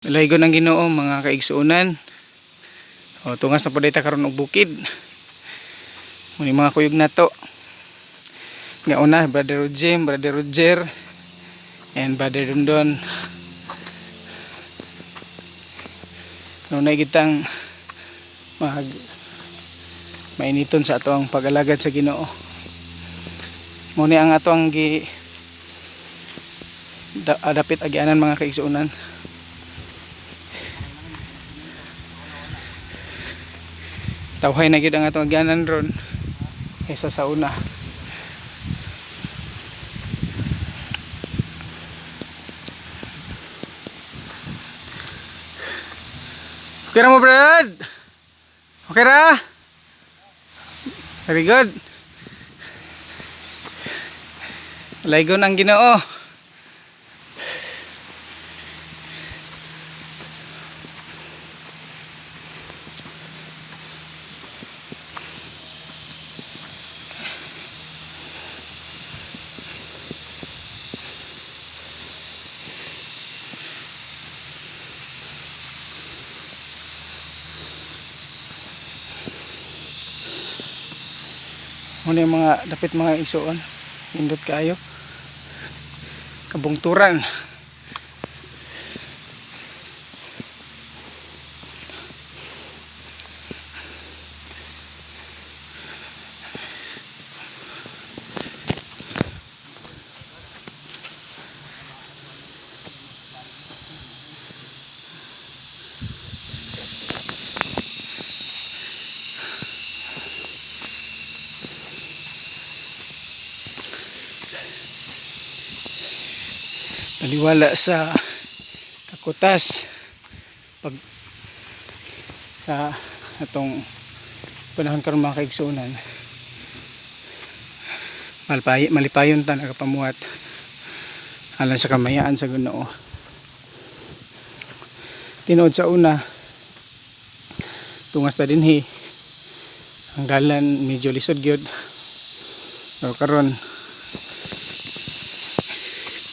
Laygon ang Ginoo, mga kaigsuonan. O, tungas na po dita karon og bukid. Muni mga kuyog nato. Nga una, Brother Jim, Brother Roger, and Brother Dondon. Nunay kitang mag mainiton sa ato ang pag-alagad sa Ginoo. Muni ang ato ang gi dapit agianan, mga kaigsuonan. Tawhay na gyud ang atong agyanan ron kaysa sa una. Okay ra mo, Brad? Okay ra? Very good. Laygon ang Ginoo. Muna yung mga dapit, mga igsoon. Nindot kaayo. Kabungturan. Taliwala sa kakutas pag sa atong panahon karon, mga kaigsuonan, malipayon ta nagapamuhat alang sa kamayaan sa Ginoo. Tinuod, sa una, tungas ta dinhi, ang dalan medyo lisod gyud, pero karon,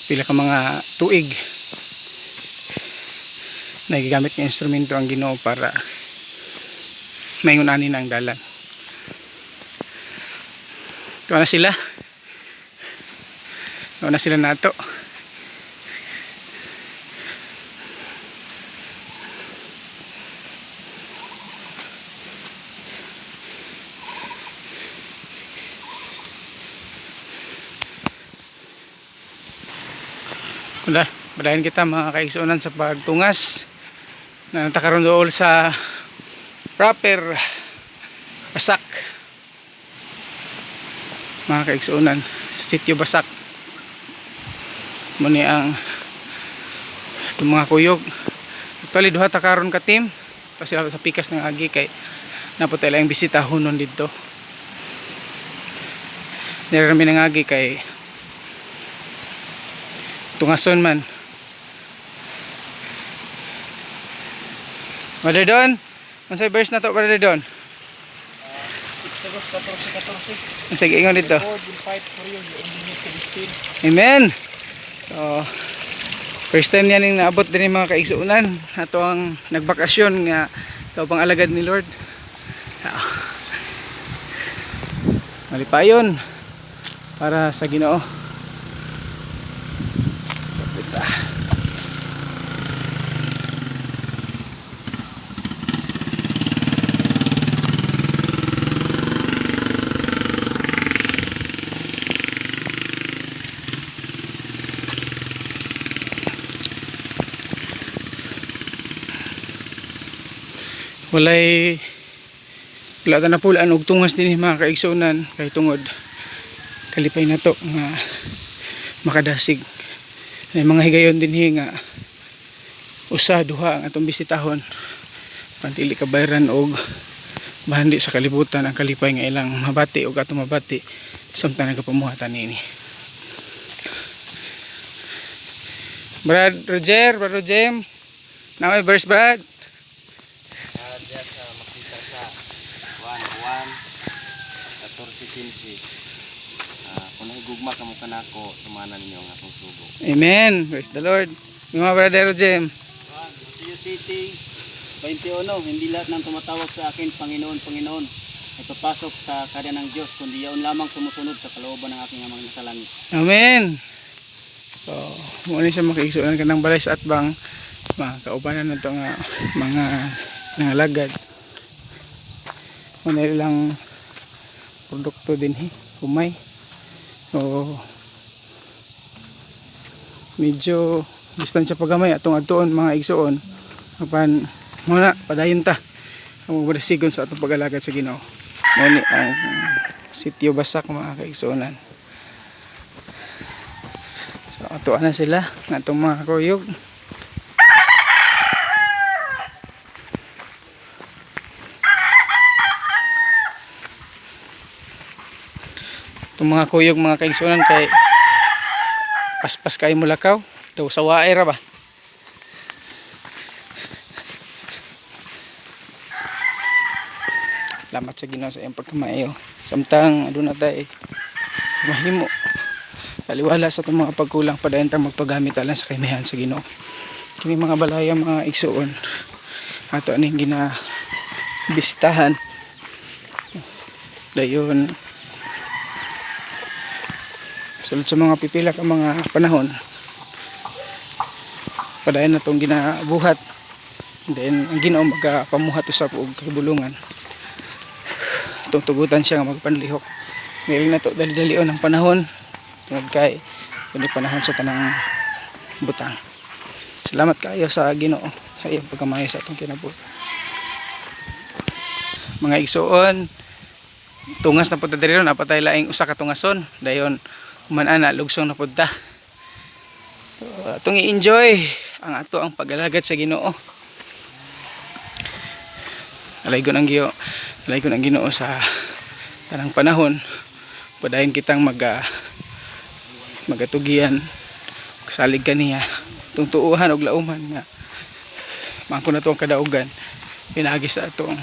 pila ka mga tuig, nagigamit nga instrumento ang Ginoo para maingon ani na ang dalan. Ito na sila. Ito na sila nato. Wala, padayon kita, mga kaigsuonan, sa pagtungas. Na karon dool sa proper Basak. Mga kaigsuonan, sa Sitio Basak. Muni ang itong mga kuyog. Actually, duha ta karon ka team. Tapos sila sa pikas ng agi kay naputay lang bisita hunon dito. Nirami ng agi kay tungason man. Brother Don, unsay verse na to, Brother Don? Exodus 14:14. Unsay giingon dito? The Lord will fight for you, you only need to be still. Amen. So, first time niya ning naabot din yung mga kaigsuonan. Ato ang nagbakasyon nga ito pang alagad ni Lord. Ah. Malipayon para sa Ginoo. Kapit ah. Walay wala ta na pulaan og tungas dinhi, mga kaigsuonan, kay tungod kalipay na to nga makadasig. May mga higayon dinhi nga usa duha ang atong bisitahon, pan dili ka bayran og bahandi sa kalibutan ang kalipay nga ilang mabati og atong mabati samtang nagapamuhatan niini. Brad Roger, Brad Roger, na may verse, Brad? Diyan sa makita sa 1 1 14:15. Kung nahigugma kamo kanako, tumanan ninyo ang akong sugo. Amen. Praise the Lord. Yung mga Brother Jem. 1 Mateo Matthew 7:21, hindi lahat ng tumatawag sa akin, Panginoon, Panginoon, ay papasok sa karya ng Diyos, kundi yaon lamang sumusunod sa kalooban ng aking amang nasa langit. Amen. So, muna siya makiigsunan ka ng balay sa atbang mga kaubanan na to nga mga nangalagad. Muna lang produkto din he, humay. So, medyo distansya pa gamay atong adtuon mga igsuon. Apan muna padayon ta ang magbasigon sa atong pag-alagad sa Ginoo. Mao ni ang sitio Basak mga kaigsuonan. So, atuan na sila ng atong mga kuyog. Itong mga kuyog mga kaigsunan kay paspas kayo mulakaw. Daw sa waay ra ba? Salamat sa Ginoo sa iyong pagkamaayo. Samtang aduna tay mahimo taliwala sa itong mga pagkulang padayon tang magpagamit alang sa kaymayan sa Ginoo. Kini mga balaya mga igsuon ato aning gina bisitahan. Dayon sulod sa mga pipila ka mga panahon padayon na itong ginabuhat. Then ang Ginoo magapamuhat usab og kahibulungan. Itong tugutan siya nga magpanlihok. Ngayon na to dali-dalion ang panahon tungod kay kundi panahon sa tanang butang. Salamat kayo sa Ginoo sa iyang pagkamayo sa atong kinabuhi. Mga igsuon, tungas na pud ta diri ron, napatay laing usa ka tungason. Dayon human ana lugsong na pud ta. So, atong i-enjoy ang ato ang pag-alagad sa Ginoo. Alaygon ang Ginoo, alaygon ang Ginoo sa tanang panahon. Padayon kitang magatugian kasalig kaniya tungtuuhan og lauman nga mangko na to ang kadaugan pinaagi sa atong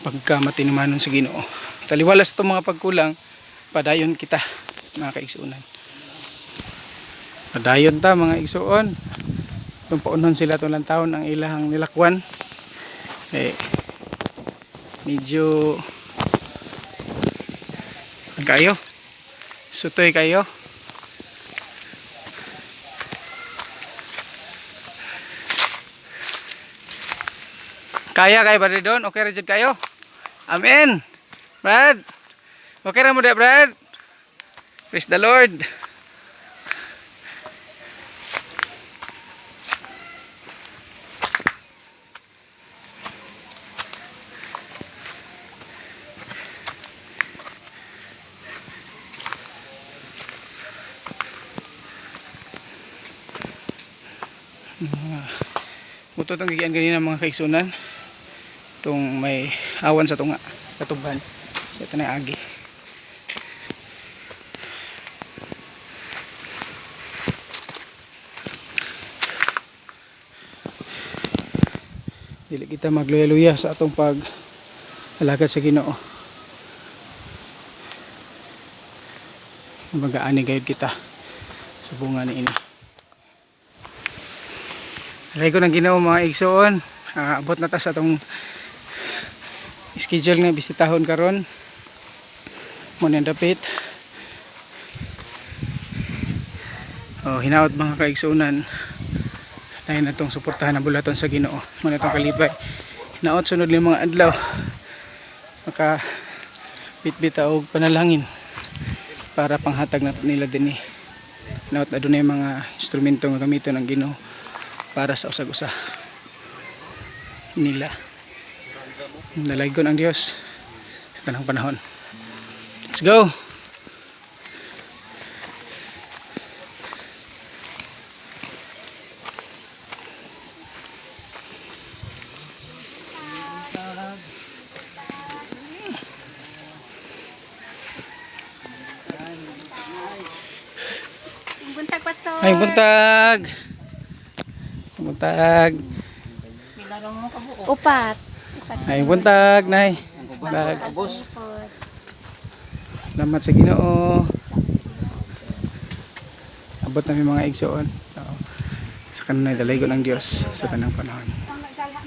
pagkamatinumanon sa Ginoo. Taliwala sa itong mga pagkulang, padayon kita mga kaigsuonan. Padayon ta mga igsuon. Itong paunon sila itong taon ang ilahang nilakwan. Eh, medyo kayo. Sutoy kayo. Kaya kayo ba doon? Okay ra jud kayo? Amen. Brad. Okay ra mo di, Brad? Praise the Lord. Buto itong gigian kanina mga kaigsunan. Itong may awan sa tunga, katuban. Ito na yung agi. Dili kita magluya-luya sa atong pag alagad sa Ginoo. Mag-aani gayud kita sa bunga ni ini. Aray ko ng Ginoo mga igsoon. Abot na ta sa atong schedule nga bisitahon karon. Mo ni ang dapit. Oh, hinaot mga kaigsuonan. Dahil na itong suportahan ang bulaton sa Ginoo. Mo na itong kalipay. Hinaot sunod limang mga adlaw. Maka bitbit og panalangin para panghatag nato nila dinhi. Hinaot adunay mga instrumento nga gamiton ng Ginoo para sa usag-usa nila. Nalaygon ang Dios sa tanang panahon. Let's go! Buntag, Pastor. Ay, buntag! Buntag! Upat. Upat. Ay, buntag, nay! Buntag. Pastor. Salamat sa Ginoo. Abot namin mga igsoon. Oo. Sa Kanunay dalaygon ang Dios sa tanang panahon.